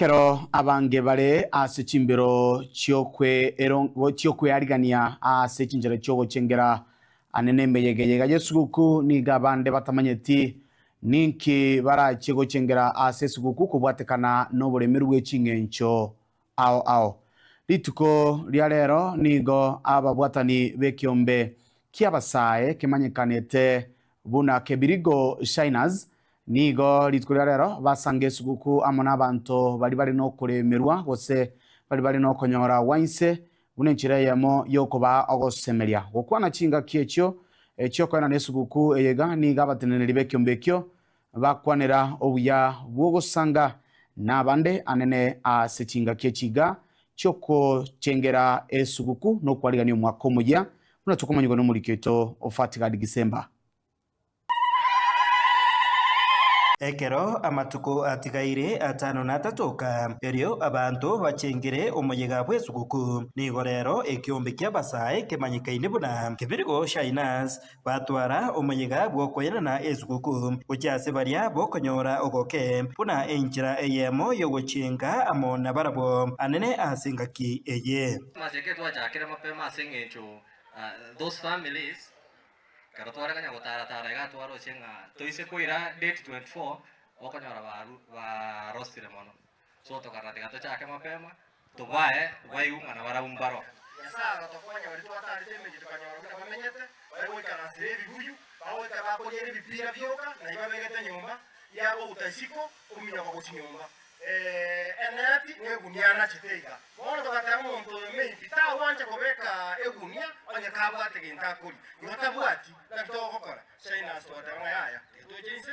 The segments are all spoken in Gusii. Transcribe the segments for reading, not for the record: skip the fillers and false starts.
Ekero abange bare ase chimbero chi'okwearigania ase chinchera chi'ogochengera ane nemeyega eyega y'esuguku, nigo abande batamanyeti ninki barachie gochengera ase esuguku kobwatekana noboremeru bwe ching'encho ao ao. Rituko ria rero nigo ababwatani b'ekiombe ki'abasae kemanyekanete buna Kebirigo Shiners Nigo rituko ria rero basanga esuguku amo nabanto baria bare nokoremerwa, gose baria bare nokonyora gwa inse, buna enchera eyemo y'okobaa ogosemeria. Gokwana chingaki echio chi'okoenana esuguku eye iga, nigo abateneneri b'ekiombe ekio bakwanera obuya bw'ogosanga nabande anene ase chingaki echi iga chi'okochengera esuguku nokwarigania omwaka omoyia, buna tokomanyigwa nomoriki oito Ofatigad Gisemba. Ekero amatuko atigaire atano na atato oka, erio abanto bachengere omoyega bw'esuguku, nigo rero ekiombe ki'abasae kemanyekaine buna Kebirigo Shiners batwara omoyega bw'okoenana esuguku gochia ase baria bokonyora ogoke buna enchera eyemo y'ogochenga amo nabarabwo anene ase engaki eye. Christmas eke twachakire mapema ase eng'encho those families Ekero tware konya gotara-tara iga twaroche ng'a toise koira date 24, okonyora baru barosire mono. So tokarora tiga tochake mapema, tobae baigwe ng'a nabarabwo mbaro. Nyasae agatokonya baria twatarete emechie tokanyora buna bamenyete, bare goikaransera ebibuyu, bagoika bakoriera ebipira bioka, na ibabegete nyomba, yagouta isiko, ominyoka gochia nyomba. Eneti negunia anachete iga. Bono togateba omonto oyo maybe tagwancha kobeka egunia onye kabwate gento akoria. Igo tabwati, naki togokora? Shiners togateba ng'a yaya, tiga toche inse,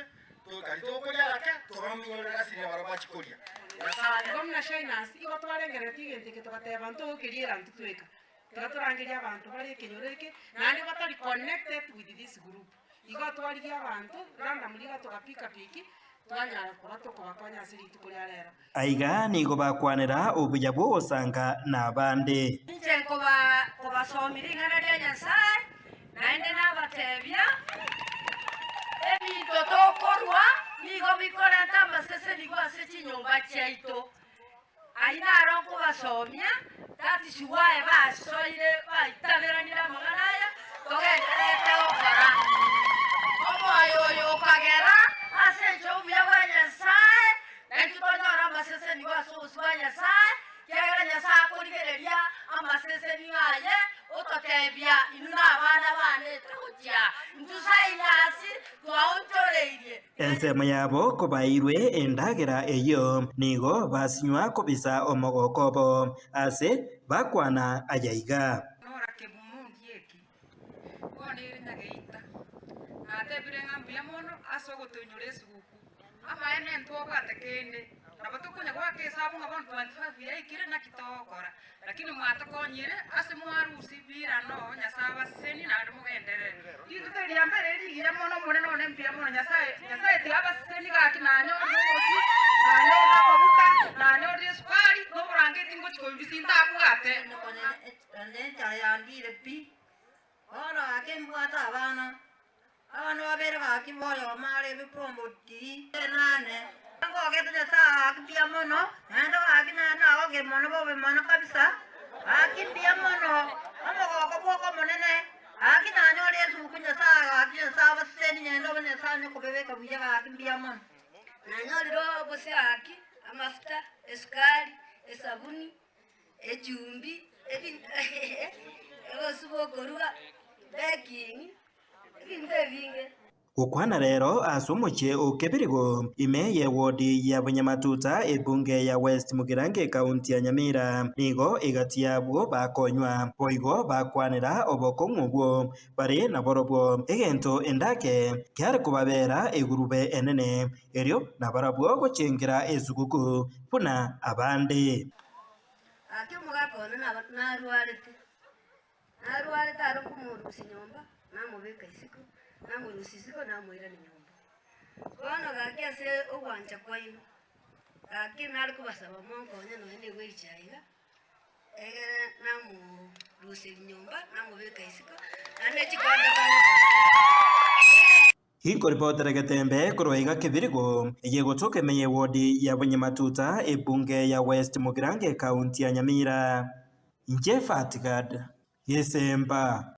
karia tokoria ake, tobaminyorere gasi na barabwo bachie koria. Nyasaye. Igo buna Shiners, igo twarengereretie egento eke togateba ntogokeria erantu tweka. Tiga torangerie abanto bare ekenyoro eke, naende batari connected with this group. Igo twarigia abanto randomly iga togapika piki, twanyara koba tokobakonya ase rituko ria rero. Aiga nigo bakwanera obuya bw'ogosanga nabande. Inche nkobasomia ring'ana ria Nyasae, naende nabatebia, Ebinto tokorua nigo bikorenta amasesenigwa ase chinyomba chiaito. Ayio naro nkobasomia, that is why basoire baitaberanire amang'ana aya, togendererete gokora. Omoyo oyo okagera ase enchera obuya bwa Nyasae, naintwe tonyore amasesenigwa ase obosio bwa Nyasae, ekiagera Nyasae akorigereria amasesenio aye, ototebia, Inwe nabana bane, tagochia intwe sainasi twaonchoreirie. Ensemo yabo kobaeirwe endagera eyio, nigo basinywa kobisa omogoko obo ase bakwana aya iga. Nora kebumungi eke, bono ere nyageita, natebire ng'a mbuya mono ase ogotoinyora esuguku. Amaene ntwabwate kende, nabo tokonya goaka esabu ng'a bono 25 yaikire naki togokora. Lakini mwatokonyire ase mwarusia birano, Nyasae abasesenie naende mogenderere. Rituko eri ria mbere rigiya mono, Omonene one mbuya mono, Nyasae, Nyasae tiga abasesenie gaki nanyorire obosie, nanyorire amaguta, nanyorire esukari, na oborangeti ngochia koibisia ntabwate. Onye enchara yandire pi, bono gaki mbwate abana, Abana babere gaki boyomo are ebikombe nane. Ngogete Nyasae gaki mbuya mono, naende gaki nagokire mono bobe mono kabisa, gaki mbuya mono, omogoko bwoka omonene, gaki nanyore esuguku Nyasae gaki Nyasae abasesenie naende obe Nyasae onye kobebeka buya gaki mbuya mono. Nanyorire obosio gaki, amafuta, esukari, esabuni, echumbi, obosio bwokoruga, baking. Ebinto ebinge. Gokwana rero ase omochie o Kebirigo, ime y'ewodi ya Bunyamatuta, ebunge ya West Mugirango ekaunti ya Nyamira, nigo egati y'abwo bakonywa, boigo bakwanera obokong'u obwo bare naborobwo, egento endake kiare kobabera egurube enene, erio nabarabwo gochengera esuguku buna abande. Gaki omogaka one narwarete. Narwarete aro nkomorusia nyomba, namobeka isiko, namorusia isiko, namoirania nyomba. Bono gaki ase ogwancha kwaino, gaki nare kobasaba monkonye nonya ne wheelchair iga, egere namoruseria nyomba, namobeka isiko, naende chikonda. Inkoripotera Getembe korwa iga Kebirigo, eye egotoka ime y'ewodi ya Bonyamatuta, ebunge ya West Mugirango ekaunti ya Nyamira. Inche Fatgad Gesemba.